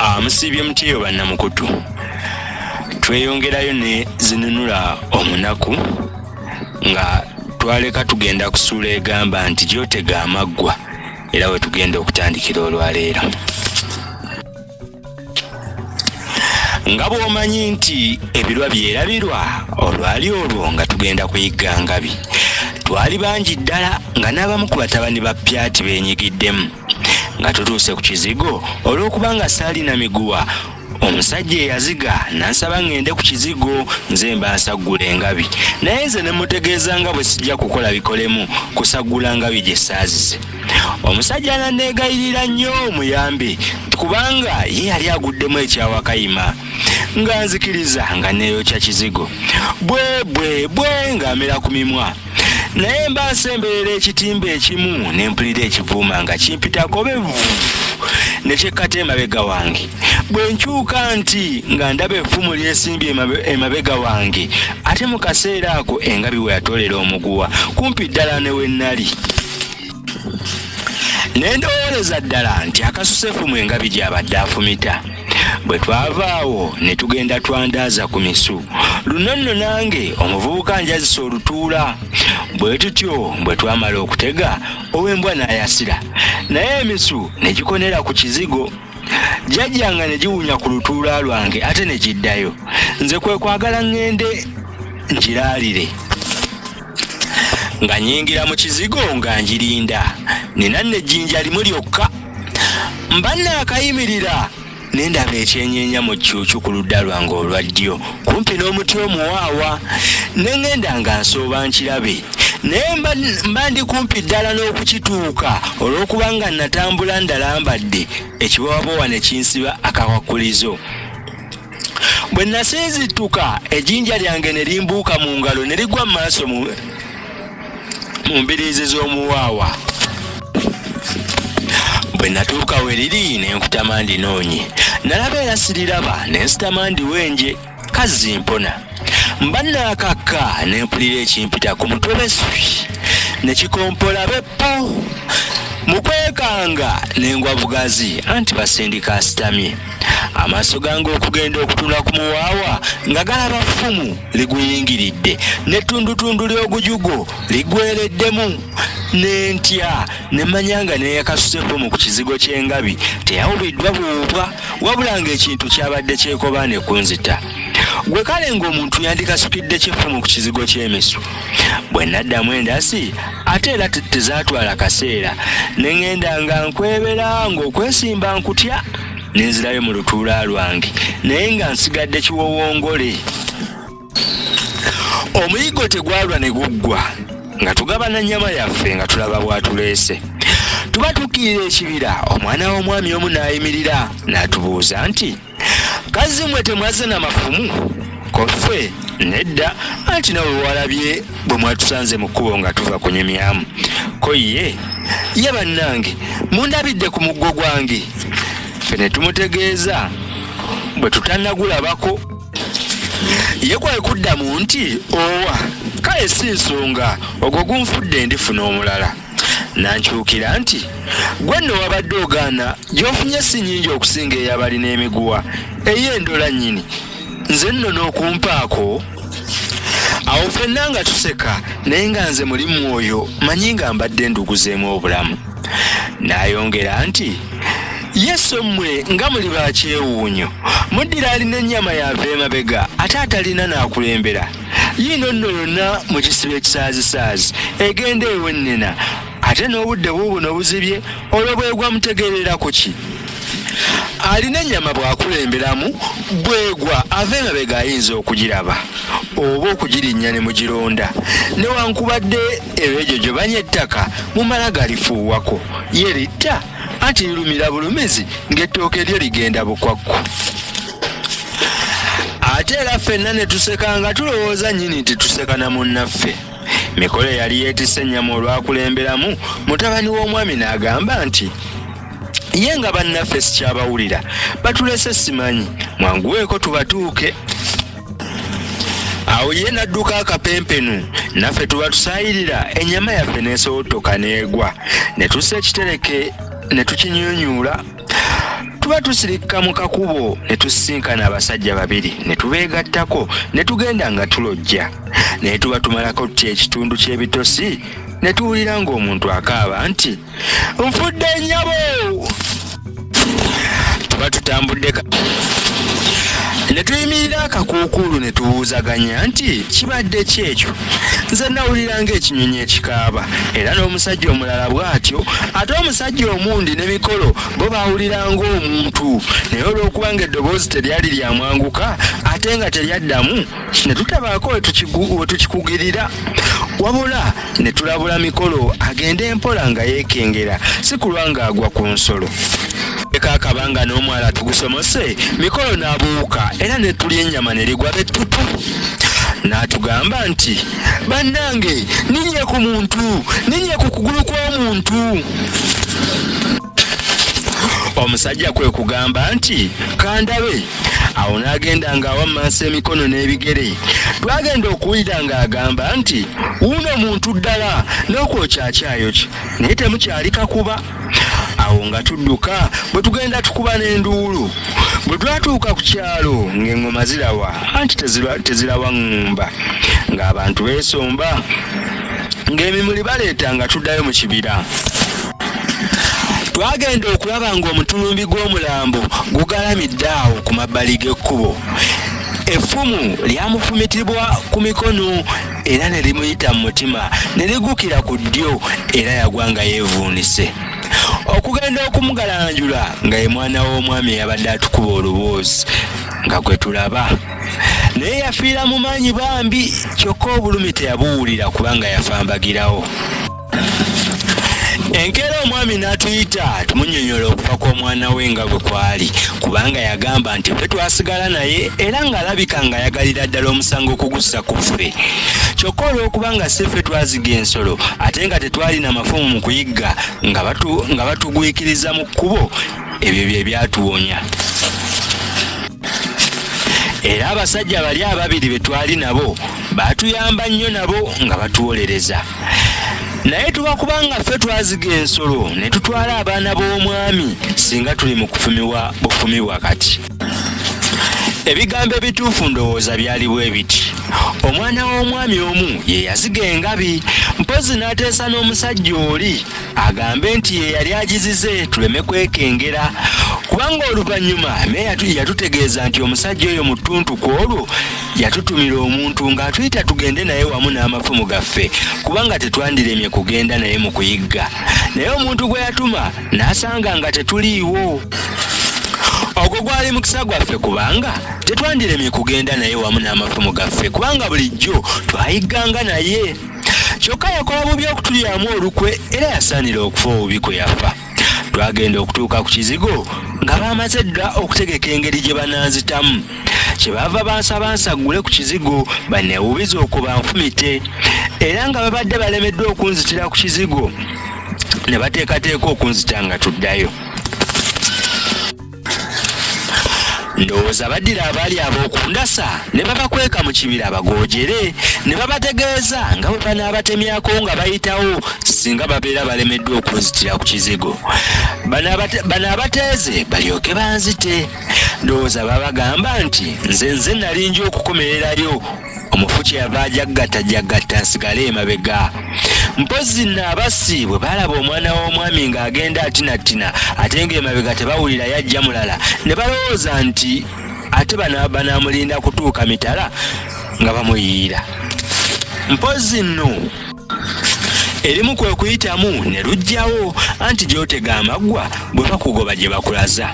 Amusiibye mutyeyo bannamukutu. Tweyongerayo ne zinunula omunaku nga twaleka tugenda kusuula egamba nti gyotega amaggwa era we tugenda okutandikira olwaleero. Nga bw'omanyi nti ebirwa byerabirwa, olwali olwo nga tugenda kuyigga ngabi. Twali bangi ddala nga n'abamu ku batabani ba Pyati beenyigiddemu. Nga tutuuse ku kizigo, olw'okuba nga saalina miguwa, omusajja eyaziga n'ansaba ŋŋende ku kizigo nze mba nsaggula engabi. Naye nze ne mmutegeeza nga bwe sijja kukola bikolemu kusaggula ngabi gye saazize. Omusajja n'anneegayirira nnyo muyambe nti kubanga ye yali aguddemu ekya Wakayima. Nga nzikiriza nga neeyokya kizigo. Bwe bwe bwe ng'amera ku mimwa. Naye mba nsemberera ekitimba ekimu ne mpulira ekivuuma nga kimpitako be vvu ne kyekkata emabega wange. Bwe nkyuka nti nga ndaba effumu lyesimbye emabega wange ate mu kaseera ako engabi we yatoolera omuguwa kumpi ddala ne we nnali. Ne ndowooleza ddala nti akasuse effumu engabi gy'abadde afumita. Bwe twava awo ne tugenda twandaaza ku misu. Luno nno nange omuvubuka njazisa olutuula. Bwe tutyo bwe twamala okutega ow'embwa n'ayasira. Naye emisu ne gikonera ku kizigo. Jajjanga ne giwunya ku lutuula lwange ate ne giddayo. Nze kwe kwagala ŋŋende ngiraalire. Nga nnyingira mu kizigo nga ngirinda. Nina nno ejjinja limu lyokka. Mba nnaakayimirira ne ndaba ekyenyeenya mu ccuucu ku ludda lwange olwa ddyo kumpi n'omuti omuwaawa. Ne ŋŋenda nga nsooba nkirabe. Naye mba, mba ndi kumpi ddala n'okukituuka olw'okuba nga nnatambula ndalambadde, ekibowabowa ne kinsiba akakwakkulizo. Bwe nasinzittuka, ejjinja lyange ne limbuuka mu ngalo ne ligwa mu maaso mu mbiriizi z'omuwaawa. Bwe natuuka we liri ne nkutama ndinoonye. Nalaba era siriraba ne nsitama ndiwenje, kazzi mpona. Mba nnaakakka ne mpulira ekimpita ku mutwe beswi ne kikompola beppo. Mu kwekanga ne ngwa bugazi anti basindika asitamye. Amaaso gange okugenda okutunula ku muwaawa nga galaba ffumu liguyingiridde n'ettundutundu ly'ogujugo liggwereddemu. Ne ntya ne mmanya nga n'eyakasuse effumu ku kizigo ky'engabi teyawubiddwa buwuubwa wabula ng'ekintu kyabadde kyekobaane kunzita. Gwe kale ng'omuntu yandikasukidde ki effumu ku kizigo ky'emisu? Bwe naddamu endasi ate era tezaatwala kaseera ne ŋŋenda nga nkwebera ng'okwesimba nkutya ne nzirayo mu lutuula lwange naye nga nsigadde kiwowongole. Omuyiggo tegwalwa ne guggwa nga tugabana nnyama yaffe nga tulaba bw'atuleese. Tuba tukkirira ekibira omwana w'omwami omu n'ayimirira n'atubuuza nti, Kazzi mwe temwazze na mafumu? Ko ffe, Nedda, anti nawe walabye bwe mwatusanze mu kkubo nga tuva kunyumyamu. Ko ye, Ye bannange, mundabidde ku muggo gwange? Ffe ne tumutegeeza bwe tutannagulabako. Ye kwe kuddamu nti, Owa, kale si nsonga, ogwo gunfudde ndifuna omulala. N'ankyukira nti, Ggwe nno wabadde ogaana, gy'ofunye si nnyingi okusinga ey'abalina emiguwa, ey'endola nnyini, nze nno n'okumpaako? Awo ffenna nga tuseka, naye nga nze muli mwoyo manyi nga mbadde nduguzeemu obulamu. N'ayongera nti, Ye sso mmwe nga muli ba kyewuunyo! Muddira alina ennyama y'ava emabega, ate atalina n'akulembera. Yiino nno yonna mugisiba ekisaazisaazi, egenda ewennena, ate n'obudde buubuno buzibye, olwo bw'egwa mutegeerera ku ki? Alina ennyama bw'akulemberamu, bw'egwa ava emabega ayinza okugiraba oba okugirinnya ne mugironda. Newankubadde eba ejojobanya ettaka, mumala galifuuwako. Ye litta, anti lirumira bulumizi ng'ettooke lyo ligenda bukwakku. Ate era ffenna ne tuseka nga tulowooza nnyini nti tuseka na munnaffe. Mikolo eyali yeetisse ennyama olwakulemberamu, mutabani w'omwami n'agamba nti, Ye nga bannaffe sikyabawulira, batulese simanyi, mwanguweeko tubatuuke. Awo ye n'adduka akapempenu, naffe tuba tusaayirira ennyama yaffe n'esowottoka n'egwa, ne tussa ekitereke ne tukinyuunyuula. Tuba tusirikka mu kakubo ne tusisinkana abasajja babiri ne tubeegattako ne tugenda nga tulojja. Naye tuba tumalako tutya ekitundu ky'ebitosi ne tuwulira ng'omuntu akaaba nti nfudde nnyabo. Tuba tutambudde ne tuyimirira akakuukuulu ne tubuuzaganya nti kibadde ki ekyo. Nze nawulira ng'ekinyonyi ekikaaba era n'omusajja omulala bw'atyo, ate omusajja omundi ne Mikolo bo baawulira ng'omuntu, naye olw'okuba ng'eddoboozi teryali lyamwanguka ate nga teryaddamu ne tutabaako we tukikugirira, wabula ne tulabula Mikolo agende mpola nga yeekengera si kulwa ng'agwa ku nsolo. Leka akabanga n'omwala tugusomose, Mikolo n'abuuka era ne tulya ennyama ne ligwa bettutu. N'atugamba nti, Bannange, ninnye ku muntu, ninnye ku kugulu kw'omuntu. Omusajja kwe kugamba nti, Kandabe. Awo n'agenda ng'awammansa emikono n'ebigere. Twagenda okuwulira ng'agamba nti, Wuuno muntu ddala, n'okwokya akyayokya, naye temukyali kakuba. Awo nga tudduka bwe tugenda tukuba n'enduulu. Bwe twatuuka ku kyalo ng'eŋŋoma zirawa, anti tezirawa ŋŋumba, ng'abantu beesomba, ng'emimuli baleeta nga tuddayo mu kibira. Twagenda okulaba ng'omutulumbi gw'omulambo gugalamidde awo ku mabbali g'ekkubo. Effumu lyamufumitibwa ku mikono era ne limuyita mu mutima ne ligukira ku ddyo era yagwa nga yeevuunise. Okugenda okumugalanjula nga ye mwana w'omwami eyabadde atukuba oluboozi nga gwe tulaba. Naye yafiira mu maanyi bambi kyokka obulumi teyabuwulira kubanga yafa mbagirawo. Enkeera omwami n'atuyita tumunyonyola okufa kw'omwana we nga bwe kwali kubanga yagamba nti ffe twasigala naye era ng'alabika ng'ayagalira ddala omusango okugussa ku ffe. Kyokka olw'okuba nga si ffe twaziga ensolo ate nga tetwalina mafumu mu kuyigga nga batugwikiriza mu kkubo, ebyo bye byatuwonya. Era abasajja bali ababiri be twali nabo baatuyamba nnyo nabo nga batuwolereza. Naye tuba kubanga ffe twaziga ensolo ne tutwala abaana b'omwami singa tuli mu kufumiwa bufumibwa kati. Ebigambo ebituufu ndowooza byali bwe biti. Omwana w'omwami omu ye yaziga engabi, mpozzi n'ateesa n'omusajja oli agambe nti ye yali agizize tuleme kwekengera, kubanga oluvannyuma meeya yatutegeeza nti omusajja oyo mu ttuntu ku olwo yatutumira omuntu ng'atuyita tugende naye wamu n'amafumu gaffe kubanga tetwandiremye kugenda naye mu kuyigga, naye omuntu gwe yatuma n'asanga nga tetuliiwo. Ogwo gwali mukisa gwaffe kubanga tetwandiremye kugenda naye wamu n'amafumu gaffe kubanga bulijjo twayigganga naye. Kyokka yakola bubi okutulyamu olukwe era yasaanira okufa obubi kwe yafa. Twagenda okutuuka ku kizigo nga baamaze dda okutegeka engeri gye bananzitamu. Kye baava bansaba nsaggule ku kizigo banneewubize okwo banfumite. Era nga babadde balemeddwa okunzitira ku kizigo ne bateekateeka okunzita nga tuddayo. Ndowooza baddira abaali ab'okundasa ne babakweka mu kibira bagoojere ne babategeeza nga bwe banaabatemyako nga bayitawo singa babeera balemeddwa okunzitira ku kizigo. Bano abateeze balyoke banzite. Ndowooza babagamba nti nze nze nali nja okukomererayo omufu kye yava ajaggattajaggatta nsigale emabega. Mpozzi nno abassi bwe baalaba omwana w'omwami ng'agenda atinattina ate ng'emabega tebawulira yajja mulala ne balowooza nti ate banaamulinda kutuuka mitala nga bamuyiira. Mpozzi nno erimu kwe kuyitamu ne luggyawo anti gy'otega amaggwa bwe bakugoba gye bakulaza.